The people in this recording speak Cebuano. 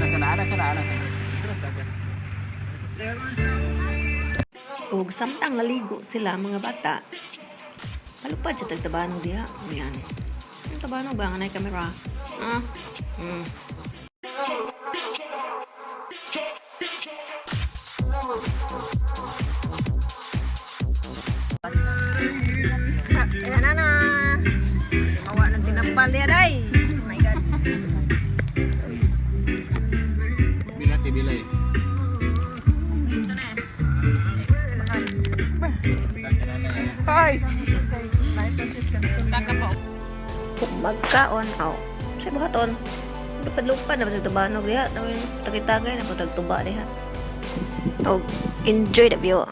Ana sana, ana sana, ana sana. Ug samtang naligo sila mga bata, palupad sa tagtabanog diha. Yan. Ang tabanog ba nga na kamera? Ah. Ayan na na. Mawa ng tinampal niya, day. Oh my God. Bilati bilay. Hi. Magkaon aw. Sa buhaton. Lupad-lupad na sa tabanog diha. Tagay-tagay na po tagtuba diha. Og enjoy the view.